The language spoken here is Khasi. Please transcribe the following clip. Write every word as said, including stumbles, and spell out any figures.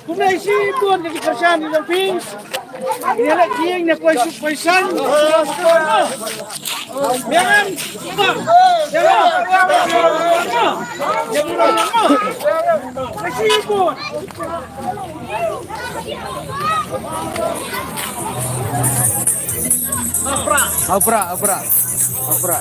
Kumne shi bun ka ki pyrshang ni long phi. Ïa la ki ïing na poi suk poi san. Ïa em. Ïa em. Ïa em. Shi bun. Opera, opera, opera.